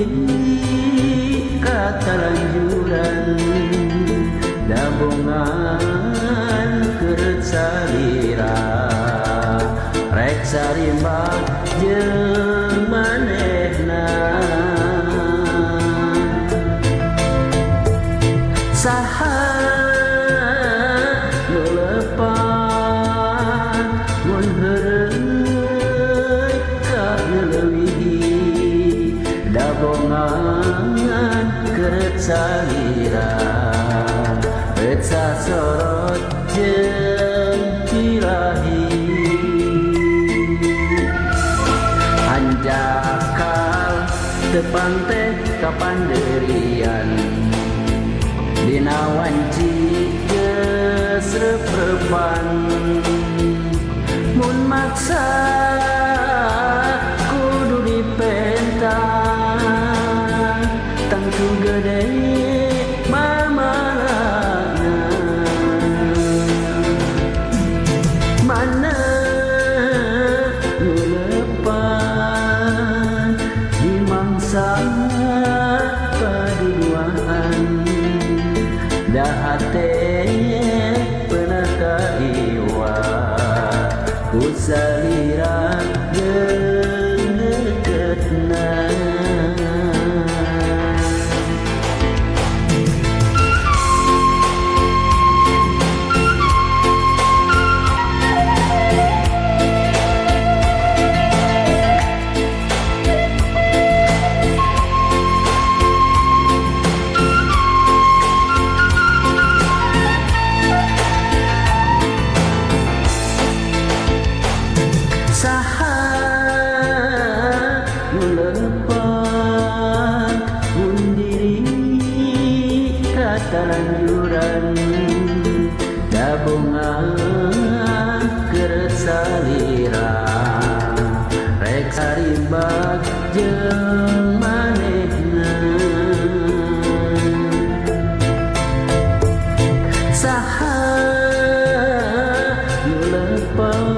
diri katalanjuran dabongan keret salira rek sarimba jeung manehna saha nu lepat mun heureut ka leuwih dabongan keret salira betsa sorot jeung birahi hanjakal tepang teh kapanderian dina wanci geus rep-repan mun maksa kudu dipenta tangtu gede mamalana mana nu lepat di mangsa paduduaan dahate pernah kaiwa ku salira jeung deketna. Saha nu lepat mun diri katalanjuran dabongan keret salira rek sarimbak jeung manehna saha nu lepat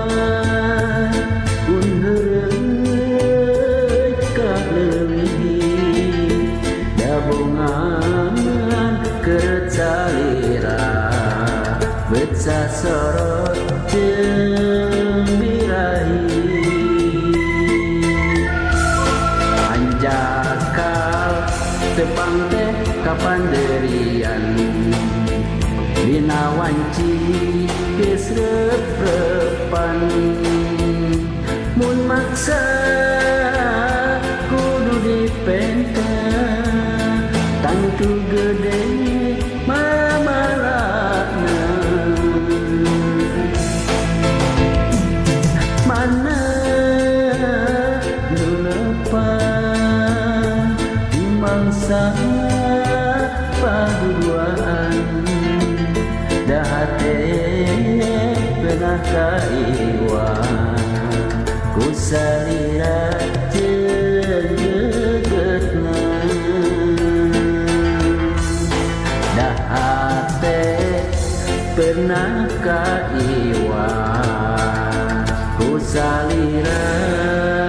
dabongan keret salira betsa sorot jeung birahi hanjakal tepang teh kapanderian dina wanci geus rep-repan mun maksa kudu dipenta tangtu gede mamalana mana nu lepat di mangsa paduduaan dahate pernah kaiwa ku salira jeung deketna dahate pernah kaiwa ku salira.